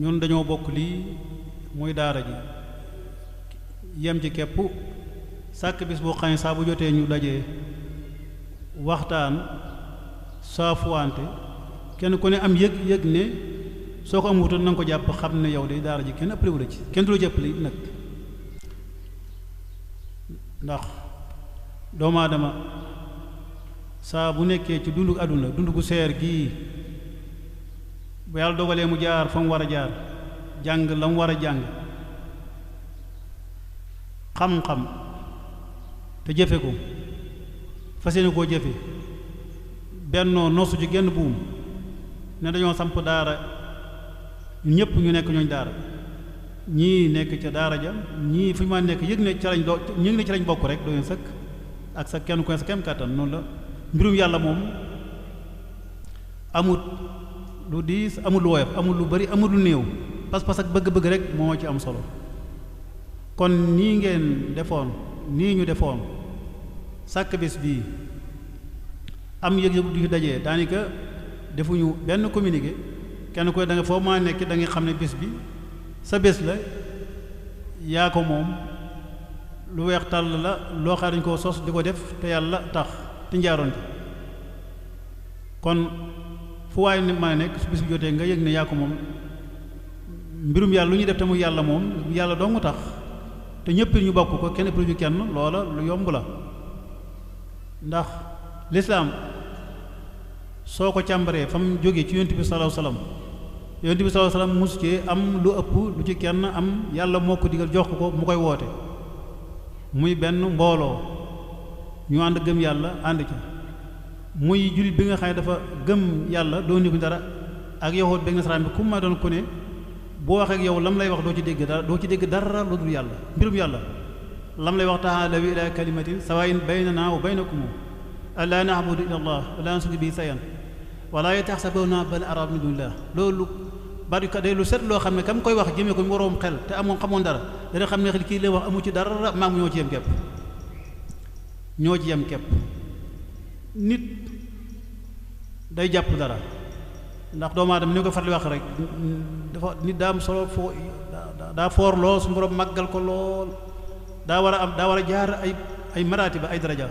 ñun dañoo bokk lii muy daara ji yem ci képp sàkk bis boo xam ne saa bu jotee ñu dajee waxtaan saafuwante kenn ku ne am yëg ne soo ko amutoon na nga ko jàpp xam ne yow de daara ji kenn ëppale wu la ci kenn du la jàppale nag ndax doomu aadama saa bu nekkee ci dundu àdduna dund gu seer gii bu yàlla dogalee mu jaar fa mu war a jaar jàng la mu war a jàng xam-xam te jëfe ko fas yéene koo jëfe bennoo nosu ci genn buum ne dañoo samp daara ñépp ñu nekk ñooñ daara ñii nekk ca daara ja ñii fu ñu ma nekk yëg ne ca lañ ñu ngi ne ci lañ bokk rek doon sëkk ak sa kenn ku ne sa kem kàttan noonu la mbirum yàlla moom amut lu diis amul lu woyof amul lu bari amul lu néew pas-pas ak bëgg-bëgg rek moo ci am solo kon nii ngeen defoon nii ñu defoon sàkk bés bii am yëg-yëg du fi dajee daanaka defuñu benn communiqué kenn koy da nga foo maa nekk da nga xam ne bés bi sa bés la yaa ko moom lu weex tàll la loo xam dañ koo sos di ko def te yàlla tax te njaaroon ci kon fu waaye ne maa nekk su bis bi jotee nga yëg ne yaa ko moom mbirum yàlla lu ñuy def te mu yàlla moom yàlla dong tax te ñëpp ñu bokk ko kenn ëpplu kenn loola lu yomb la ndax lislaam soo ko càmbaree fa mu jógee ci yonent bi sallallahu alayhi wasallam yonent bi sallallahu alayhi wasallam mus ci am lu ëpp lu ci kenn am yàlla moo ko digal jox ko mu koy woote muy benn mbooloo ñu ànd gëm yàlla ànd ci muy jullit bi nga xam ne dafa gëm yàlla doo ni ko dara ak yowut beeg nasaraan bi ku ma doon ku ne boo waxee ak yow lam lay wax doo ci dégg dara lu dul yàlla mbirum yàlla lam lay wax ta'aalaw ilaa kalimatin sawaa'in baynanaa wa baynakum allaa na'budu illa allah wa laa nushriku bihi shay'an wa laa yataxsabuuna bal araada min duunillah loolu bari ka day lu set loo xam ne kam koy wax jëmee ko mu waroom xel te amoon xamoon dara dana xam ne kii lay wax amu ci dara maa ngi ñoo ci yem képp nit day jàpp dara ndax doomu aadama ni ko farli wax rek dafa nit daa am solo daa foor lool su borom màggal ko lool daa war a jaar ay maraatiba ay daraja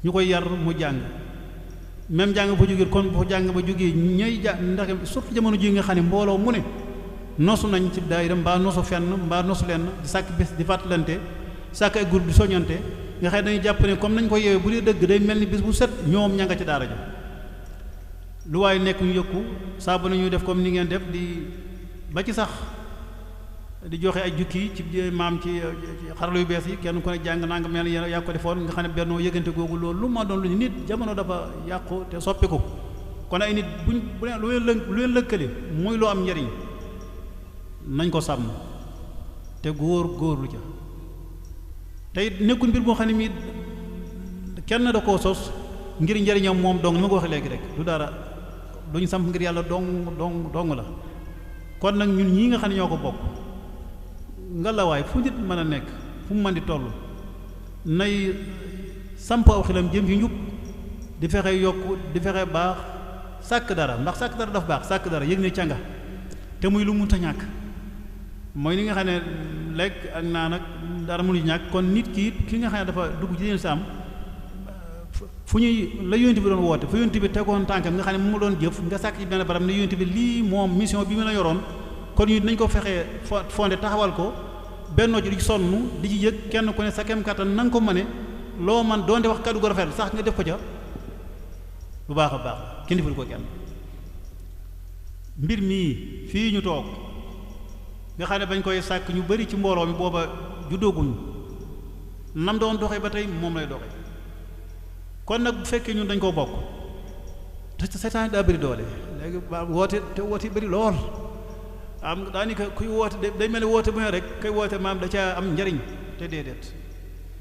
ñu koy yar mu jàng même jàng fa jógee kon fa jàng ba jógee ñooy jàng ndax surtout jamono ji nga xam ne mbooloo mu ne nosu nañ ci daayira mbaa nosu fenn mbaa nosu lenn di sàkk bés di fàttalante sàkk ay groupe di soññante nga xam ne dañuy jàpp ne comme nañ ko yeewee bu dee dëgg day mel ni bis bu set ñoom ña nga ci daara ja lu waaye nekk ñu yëkku saabu nañuy def comme ni ngeen def di ba ci sax di joxe ay jukki ci maam ci xarala yu bees yi kenn ku ne jàng naa nga mel yaa ko defoon nga xam ne bennoo yëgante googu loolu lu ma doon lu ñu nit jamono dafa yàqu te soppiku kon ay nit bu leen lëkkale muy loo am njariñ nañ ko sàmm te góorlu ca te it nekkul mbir moo xam ne mii kenn da koo sos ngir njariñam moom dong ni ma ko waxee léegi rek du dara lu ñu samp ngir yàlla dong la kon nag ñun ñii nga xam ne ñoo ko bokk ngalawaay fu nit mën a nekk fu mu mën di toll nay samp aw xilam jëm ci njub di fexe yokk di fexe baax sàkk dara ndax sàkk dara dafa baax sàkk dara yëg ne canga te muy lu munta ñàkk mooy li nga xam ne lekk ak naan ak dara mënu ci ñàkk kon nit ki it ki nga xam ne dafa dugg ci leen saam fu ñuy la yonent bi doon woote fu yonent bi tegoon tànkam nga xam ne mu doon jëf nga sàkk ci benn barab ne yonent bi lii moom mission bi mu la yoroon kon ñu nañ ko fexee fondé taxawal ko bennoo ci di ci sonn di ci yëg kenn ku ne sa kem kattan na nga ko mëne loo man doonte wax kàddu gu rafet sax nga def ko ca bu baax a baax kenn defal ko kenn mbir mii fii ñu toog nga xam ne bañ koy sàkk ñu bari ci mbooloo mi booba juddooguñu nam doon doxe ba tey moom lay doxe kon nag bu fekkee ñun dañ koo bokk te seytaan daa bëri doole léegi ba woote te woote bëri lool am daanaka kuy woote day mel ne woote bu ne rek kay woote maam da caa am njariñ te déedéet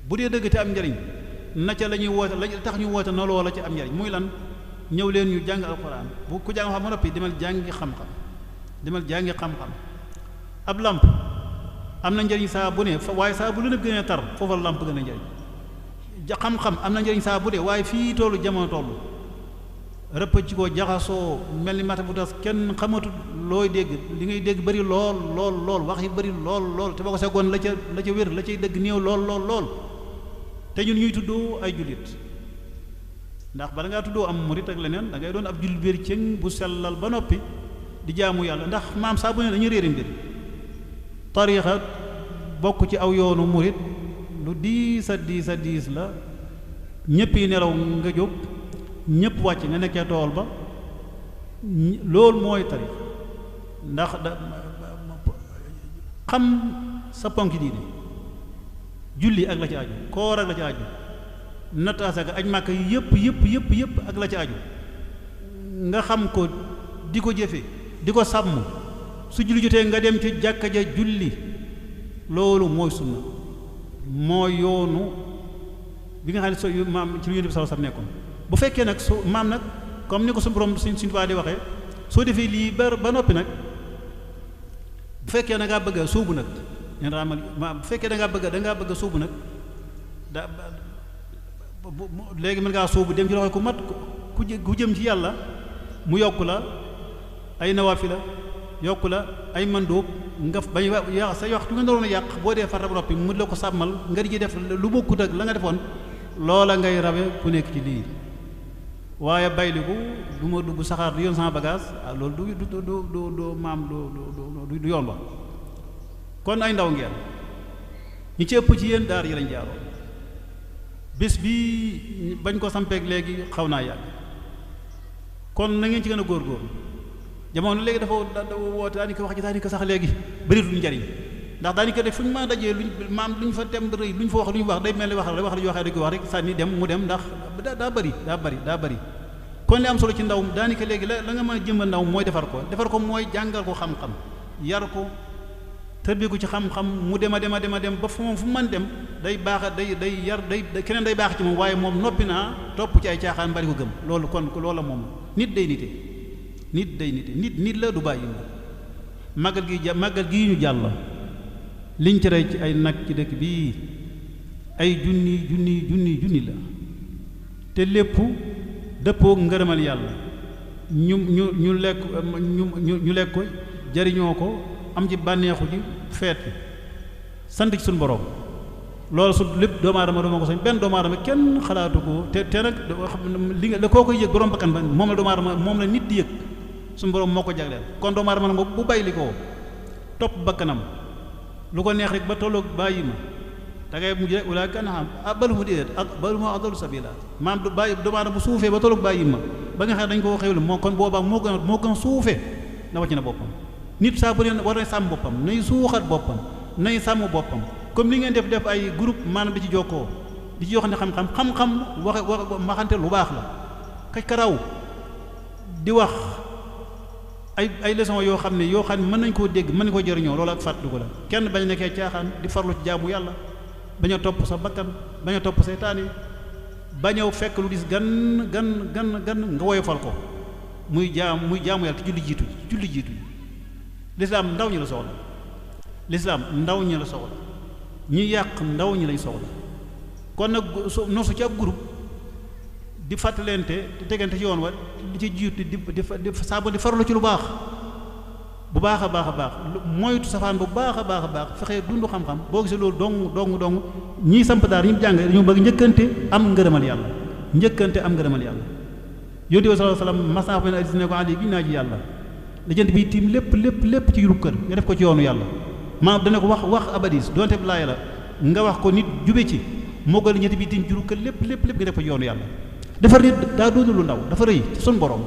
bu dee dëgg te am njariñ na ca la ñuy woote la tax ñu woote na loola ci am njariñ muy lan ñëw leen ñu jàng alxuraan bu ku jàng xam ba noppi demal jàngi xam-xam demal jàngi xam-xam ab làmp am na njariñ saa bu ne waaye saa bu lëndëm gën a tar foofa làmp gën a njariñ xam-xam am na njariñ saa bu ne waaye fii tollu jamono tollu rëpp ci ko jaxasoo mel ni mata bu tas kenn xamatul looy dégg li ngay dégg bëri lool lool lool wax yi bëri lool lool te boo ko segoon la ca wér la cay dëgg néew lool lool lool te ñun ñuy tuddoo ay jullit ndax bala ngaa tuddoo am murit ak leneen da ngay doon ab jullit biir cëng bu sellal ba noppi di jaamu yàlla ndax maam saa bu ne dañuy réeri mbir tariixa bokk ci aw yoonu murit lu diis a diis la ñépp yi nelaw nga jóg ñépp wàcc nga nekkee tool ba loolu mooy tariixa ndax xam sa ponk diine julli ak la ci aju koor ak la ci aju natt asaka aj màkk yi yëpp ak la ci aju nga xam ko di ko jëfe di ko sàmm su julli jotee nga dem ci jàkka ja julli loolu mooy sunna mooy yoonu bi nga xam ne maam ci lu Yonent bi sallallahu alayhi wasallam nekkoon bu fekkee nag su maam nag comme ni ko suñu borom suñ baa di waxee soo defee lii ba noppi nag bu fekkee da ngaa bëgg a sóobu nag bu fekkee da ngaa bëgg a sóobu nag léegi mën ngaa sóobu dem ci loxo ku mat ku jëm ci yàlla mu yokk la ay nawaafila yokk la ay mandóob nga bañ yàq sa waxtu nga naroon a yàq boo dee farata ba noppi mu la ko sàmmal nga di ci def lu bokkut ak la nga defoon loola ngay rawe ku nekk ci lii waaye bayliku du ma dugg saxaar du yoon sama bagage loolu du maam du yoon ba kon ay ndaw ngeen ñi ci ëpp ci yéen daar yi lañ jaaroo bés bi bañ ko sampeeg léegi xaw naa yàgg kon na ngeen ci gën a góorgóorlu jamono léegi dafa woote daanaka wax ji daanaka sax léegi bëritul njariñ ndax daanaka def fu ñu ma dajee luñ maam luñ fa tem rëy luñ fa wax lu ñu wax day mel ni wax la ñu waxee dañ koy wax rek sànni dem mu dem ndax daa bëri kon li am solo ci ndaw daanaka léegi la nga mën a jëmbal ndaw mooy defar ko mooy jàngal ko xam-xam yar ko tërbi ko ci xam-xam mu dem ba fu mu mën dem day baax day yar day keneen day baax ci moom waaye moom noppi naa topp ci ay caaxaan bari ko gëm loolu kon loolu la moom nit day nite nit la du bàyyi màggal gi ñu jàll liñ ci rey ci ay nag ci dëkk bii ay junni la te lépp dëppoo ngërëmal yàlla ñu lekk ko jariñoo ko am ci bànneexu ji feet bi sant ci suñu borom loolu su lépp doomu aadama ko sañ benn doomu aadama kenn xalaatu ko te nag li nga la koo koy yëg borom bakkan ba moom la doomu aadama moom la nit di yëg suñu borom moo ko jagleel kon doomu aadama nag bu bay li ko topp bakkanam lu ko neex rek ba tolloog bàyyi ma da ngay mujj rek wala kan xam balu mu déedéet ak balu ma adalu sabila maam du bàyyi doomu aadama bu suufee ba tolloog bàyyi ma ba nga xam dañ koo xewlu moo kon boobaa moo gën suufee na wàcc na boppam nit saa bu ne war na sàmm boppam nay suuxat boppam nay sàmm boppam comme li ngeen def ay groupe maanaam di ci jokkoo di ci joxante xam-xam wax maxante lu baax la kaj karaw di wax ay leçon yoo xam ne mën nañ koo dégg mën nañ koo jëriñoo loolu ak fàttaliku la kenn bañ nekkee caaxaan di farlu ci jaamu yàlla bañ a topp sa bakkan bañ a topp seytaan yi bañëw fekk lu dis gan nga woyofal ko muy jaamu yàlla te julli jiitu lislaam ndaw ñi la soxla lislaam ndaw ñi la soxla ñi yàq ndaw ñi lañ soxla kon nag nosu ci ab groupe di fàttalente di tegante ci yoon wa di ci jiitu di saabu di farlu ci lu baax bu baax a baax moytu safaan bu baax a baax fexee dund xam-xam boo gisee loolu dong ñii samp daar ñi jàng dañu bëgg njëkkante am ngërëmal yàlla yonent bi sallallahu alayhi wasallam mas naa fa ne hadiis ne ko Ali gi naa ci yàlla la jënt bi tiim lépp ci rukkër nga def ko ci yoonu yàlla maanaam dana ko wax abadis donte bi laay la nga wax ko nit jube ci moo gën ñetti bi tiim ci rukkër lépp nga def ko ci yoonu yàlla defar nit daa doonu lu ndaw dafa rëy ci sun borom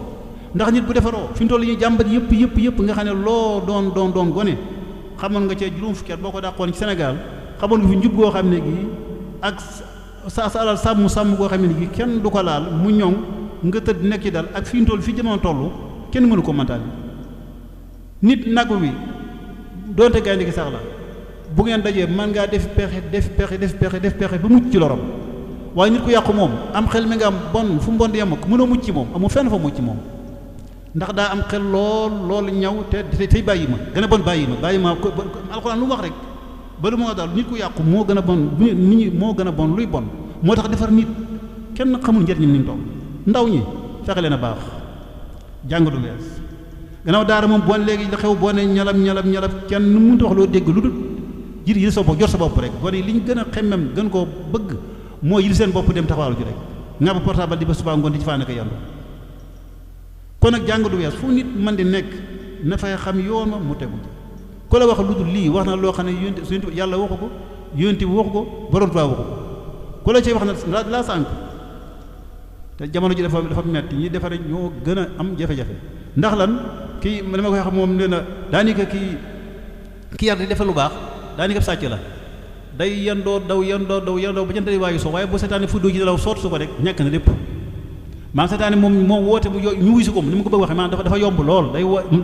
ndax nit bu defaroo fi mu toll ñu jàmbat yëpp nga xam ne loo doon gone xamoon nga cee juróom fukki at boo ko dàqoon ci Sénégal xamoon nga fi njub goo xam ne gii ak sa alal sàmm goo xam ne gii kenn du ko laal mu ñoŋ nga tëdd nekk ci dal ak fi mu toll fi jamono toll kenn mënu ko mantaal nit nagu wi doonte gaynde gi sax la bu ngeen dajee man ngaa def pexe ba mucc ci lorom waaye nit ku yàqu moom am xel mi nga am bon fu mu bon di yem ak mënoo mucc ci moom amul fenn fa mucc ci moom ndax daa am xel lool ñaw te tey bàyyi ma gën a bon bàyyi ma alxuraan lu mu wax rek ba lu moo daal nit ku yàqu moo gën a bon nit ñi moo gën a bon luy bon moo tax defar nit kenn xamul njëriñam ni mu toll ndaw ñi fexe leen a baax jàng du wees gannaaw daara moom boo léegi la xew boo ne ñalam kenn nu mënut wax loo dégg lu dul yir sa bopp jot sa bopp rek gone yi li ñu gën a xemmem gën koo bëgg moo yir seen bopp dem taxawaalu ji rek nga ba portable di ba subaa ngoon di ci faane ko yandu kon nag jàng du wees fu nit man di nekk na fay xam yoon ma mu tegu ku la wax lu dul lii wax na loo xam ne yonent yàlla waxu ko yonent bi waxu ko borom Tuubaa waxu ko ku la ci wax na laa sànk te jamono ji dafa metti ñi defare ñoo gën a am jafe-jafe ndax lan kii li ma koy wax moom nee na daanaka ki yar di defal lu baax daanaka sàcc la day yendoo daw ba jant di waayu so waaye boo seetaane fu doo ji dalaw soot su ko rek ñàkk na lépp maanaam seetaane moom woote mu ñu wuy si ko ni ma ko bëgg waxee maanaam dafa yomb lool day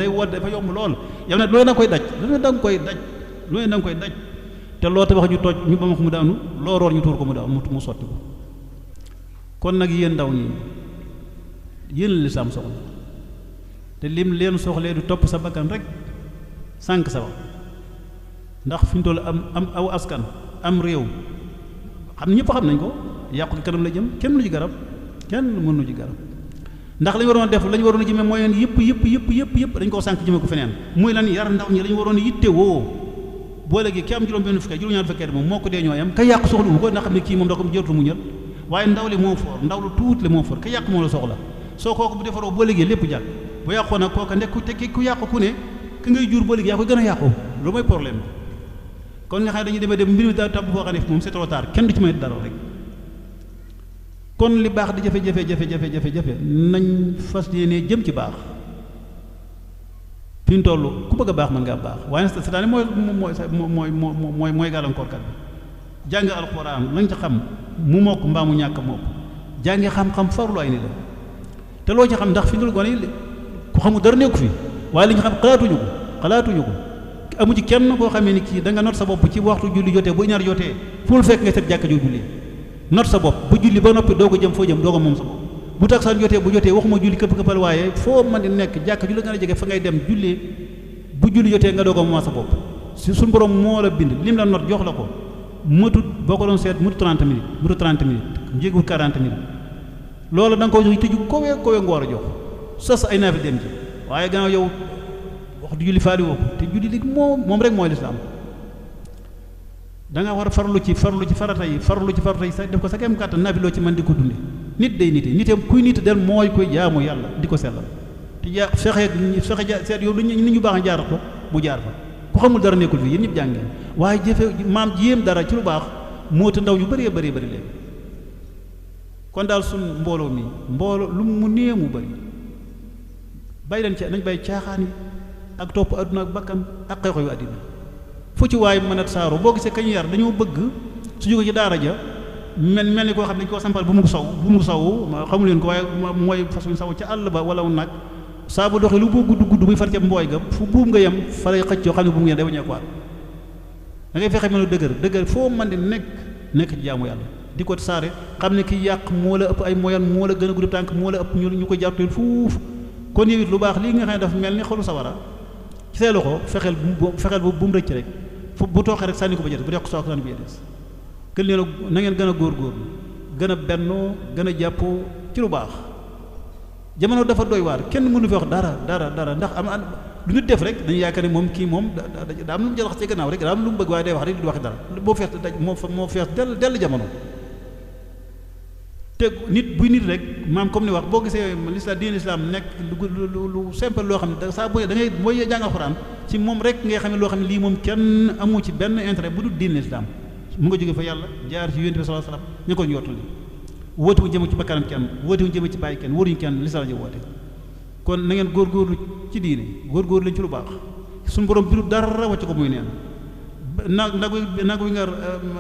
woote dafa yomb lool yow nag loolu da nga koy daj lu ne da nga koy daj te loo te wax ñu toj ñu ba ma ko mu daanu loo roor ñu tuur ko mu daanu mu sotti ko kon nag yéen ndaw ñi yéen la lislaam soxla te lim leen soxlee du topp sa bakkan rek sànq sa wax ndax fi ñu toll am aw askan am réew xam ñëpp xam nañ ko yàqu ki kanam la jëm kenn mënu ci garab ndax la ñu waroon def la ñu waroon a jëmee mooy yëpp dañ koo sànq jëmee ko feneen muy lan yar ndaw ñi la ñu waroon a yitte woo boo léegi ki am juróom benn fukki juróom-ñaar fekkee moom moo ko dee ñoo yam ka yàq soxla wu ko ndax xam ne kii moom da ko jërtu mu ñël waaye ndaw li moo for ndaw lu tuut li moo for ka yàq moo la soxla soo kooku bu defaroo boo léegi lépp jàll bu yàqoo nag kooka nekk te ku yàqu ku ne ki ngay jur boo léegi yaa koy gën a yàqu lu mooy problème bi kon nga xam ne dañuy dem mbir mi daal tabb foo xam ne moom c'est trop tard kenn du ci may dara rek kon li baax di jafe-jafe nañ fas yéene jëm ci baax fi ñu toll ku bëgg a baax mën ngaa baax waaye c'est-à-dire mooy gàllankoorkat bi jàng alxuraan lañ ca xam mu mokk mbaa mu ñàkk mokk jàngi xam-xam farlu ay ni la te loo ci xam ndax fi ñu gone yi ku xamul dara nekku fi waaye li ñu xam xalaatuñu ko amu ci kenn koo xamee ni kii da nga not sa bopp ci waxtu julli jotee bu ñaar jotee fu fekk nga set jàkka joo julli not sa bopp bu julli ba noppi doo ko jëm foo jëm doo ko moom sa bopp bu takkusaan jotee bu jotee waxuma julli këppal waaye foo mën di nekk jàkka ju la gën a jege fa ngay dem julli bu julli jotee nga doo ko moom sa bopp si suñu borom moo la bind lim la not jox la ko matut boo ko doon seet matut 30 minutes njégul 40 minutes loolu da nga ko jox tëju kowe nga war a jox sas ay naafi dem ci waaye gannaaw yow wax du julli faali woo ko te julli léegi moom rek mooy lislaam da nga war a farlu ci farata yi sa def ko sa kem kàttan naafi loo ci mën di ko dunde nit day nite niteem kuy nit del mooy koy jaamu yàlla di ko sellal te fexe seet yow nit ñu baax a jaar ko mu jaar fa ku xamul dara nekkul fii yéen ñëpp jàngeen waaye maam jéem dara ci lu baax moo ta ndaw ñu bëree léegi kon daal suñ mbooloo lu mu néew mu bëri bàyyi leen nañ bàyyi caaxaan yi ak topp adduna ak bakkan ak xeexo yu àddina fu ci waaye mën a saaro boo gisee kañu yar dañoo bëgg su jóge ci daara ja mel ni koo xam ne dañu koo sampal bu mu saw xamu leen ko waaye mooy façon saw ca àll ba wala nag saa bu doxee lu boo gudd buy far ca mbooy ga fu buum nga yem fa lay xëccoo xam ne buum ngeen day wañee ko waat da ngay fexe mën a dëgër foo mën di nekk ci jaamu yàlla di ko saare xam ne ki yàq moo la ëpp ay moyen moo la gën a gudd tànk moo la ëpp ñu ko jarteel fuuf kon yow it lu baax lii nga xam ne dafa mel ni xolu sawara ci say loxo fexeel bu mu rëcc rek fu bu tooxee rek sànni ko ba jël bu dee soo ko sànni ba des kën leen na ngeen gën a góorgóorlu gën a bennoo gën a jàppoo ci lu baax jamono dafa doy waar kenn mënu fi wax dara ndax am lu nit def rek dañu yaakaar ne moom kii moom daa am lu mu jël wax ci gannaaw rek daa am lu mu bëgg waaye day wax rek di waxi dara moo fees moo fees dell jamono te nit buy nit rek maam comme ni wax boo gisee diine islam nekk lu simple loo xam ne saa booy da ngay booy jàng alxuraan ci moom rek ngay xam ne loo xam ne lii moom kenn amu ci benn intérêt bu dul diine islam mu nga jóge fa yàlla jaar ci yonent bi sallallahu alayhi wasallam ñu ko yottali woote wu jëm ci bakkanam kenn woote wu jëm ci bàyyi kenn wóoruñu kenn lislaam ji woote kon na ngeen góorgóorlu ci diine góorgóorlu leen ci lu baax suñu borom biru dara wàcc ko muy neen nag wi nga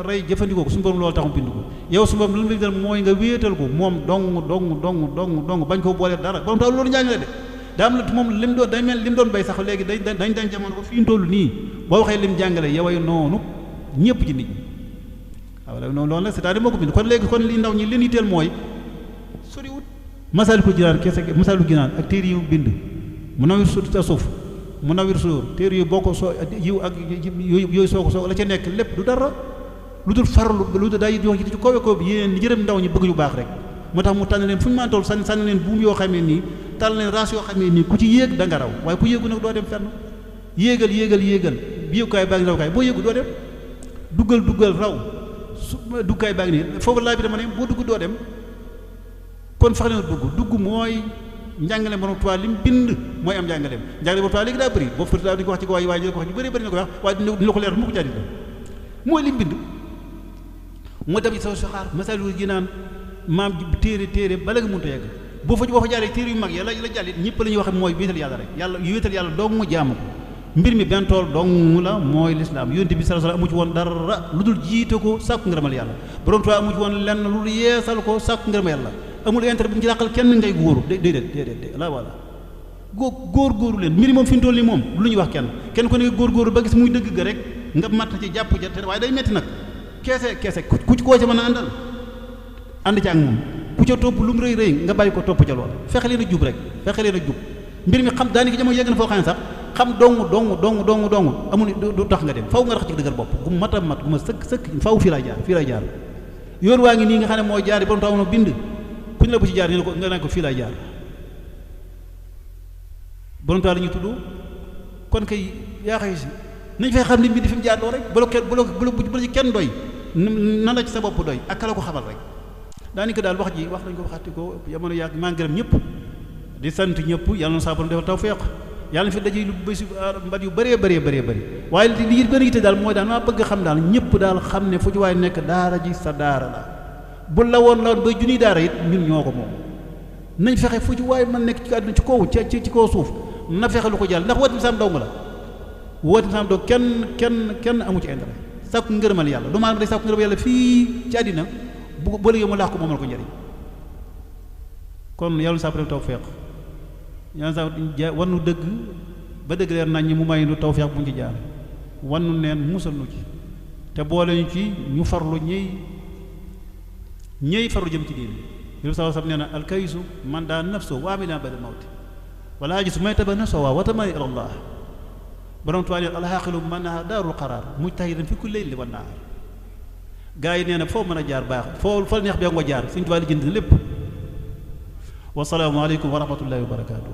rey jëfandikoo ko suñu borom loolu taxu bind ko yow suñu borom lu mu dal mooy nga wéetal ko moom dong bañ koo boolee dara borom taw loolu njàngale de daa am la moom lim doon day mel lim doon bay sax léegi dañ jamono ba fi ñu toll nii boo waxee lim jàngale yoway noonu ñëpp ci nit ñi waaw loolu nag c'est-à-dire moo ko bind kon léegi kon li ndaw ñi leen yitteel mooy soriwut Masaalikul Jinaan kese Masaalikul Jinaan ak téere yu bind Munawwirus Tasawwuf Munawwirus Sudur téere yu boo ko soo yiw ak yooyu soo la ca nekk lépp du dara lu dul farlu lu dul day jox ci kaw ko yéen yërëm ndaw ñi bëgg yu baax rek moo tax mu tànn leen fu ñu mën a toll sànni leen buum yoo xamee nii tànn leen raas yoo xamee nii ku ci yéeg da nga raw waaye ku yéegu nag doo dem fenn yéegal bi yëgukaay baa ngi rawkaay boo yéegu doo dem duggal raw su duggukaay baa ngi nii foofu laa bi dama ne boo dugg doo dem kon fexe leen dugg mooy njàngale borom Tuubaa li mu bind mooy am njàngaleem borom Tuubaa léegi daa bëri boo fëri di ko wax ci ko waaye ñu ko wax ñu bëri na ko wax waaye dina ko leer mu ko jàddi mooy li mu bind moo dem ci sa saxaar Masaalikul Jinaan maam téere bala nga mënta yegg boo fa jaaree téere yu mag yàlla jàllit ñëpp la ñuy wax mooy wéetal yàlla rek yàlla wéetal yàlla dong mu jaamu ko mbir mi benn tool dong la mooy lislaam yonent bi sallallahu alayhi wasallam amu ci woon dara lu dul jiite ko sàkku ngërëmal yàlla borom Tuubaa amu ci woon lenn lu dul yeesal ko sàkku ngërëmal yàlla amul intérêt bu ñu ci dàqal kenn ngay góoru déedéet la wala góor leen mbir moom fi ñu toll nii moom lu ñuy wax kenn ko ne góor ba gis muy dëgg ga rek nga matt ci jàpp ja te waaye day metti nag keese ku ci koo ca mën a ànd ci ak moom ku ca topp lu mu rëy nga bàyyi ko topp ca lool fexe leen a jub rek mbir mi xam daanaka jamono yegg na foo xam ne sax xam dong amul du tax nga dem faw nga rax ci dëgër bopp gu mat gu ma sëkk faw fii lay jaar yoon waa ngi nii nga xam ne mooy jaar yi borom taw na bind ku ñu la bu ci jaar nga naan ko fii lay jaar borom taw la ñuy tudd kon kay yaa xëy si nañ fay xam ni mbind fi mu jaar loo rek bu la ci kenn doy nan la ci sa bopp doy ak kala ko xamal rek daanaka daal wax nañ ko waxati ko jamono yàgg maa ngi gërëm ñëpp di sant ñëpp yàlla na saa borom defal tawfeex yàlla na fi daje lu bési mbat yu bëree waaye li gën a yitte daal mooy daal maa bëgg xam daal ñëpp daal xam ne fu ci waay nekk daara ji sa daara la bu la woon bay junniy daara it ñun ñoo ko moom nañ fexe fu ci waay man nekk ci àdduna ci kaw suuf na fexe lu ko jàll ndax woote misaam dong la woote misaam dong kenn amu ci intérêt sàkku ngërëmal yàlla du maanaam day sàkku ngërëmal yàlla fii ci àddina bu léegi mu laax ko moomal ko njëriñ kon yàlla sa borom tawfeex yàlla sa wannu dëgg ba dëgg leer nañ ñi mu may nu tawfeex bu ñu ci jaar wannu neen musal nu ci te boole ñu ci ñu farlu ñëy farlu jëm ci diine yolu sa sam nee na alkayisu man daa nafso wa amila ba'da mawti wala ajisu may taba nafso waa watamani ila allah borom tuwaa neen alxaaqilu man naa daarul qaraar mujtahidan fi kulli layli wan nahaar gaa yi nee na foo mën a jaar baax foo fa neex bi nga jaar suñu tuwaa li jënd lépp wasalaamu aleykum wa rahmatullahi wa barakaatu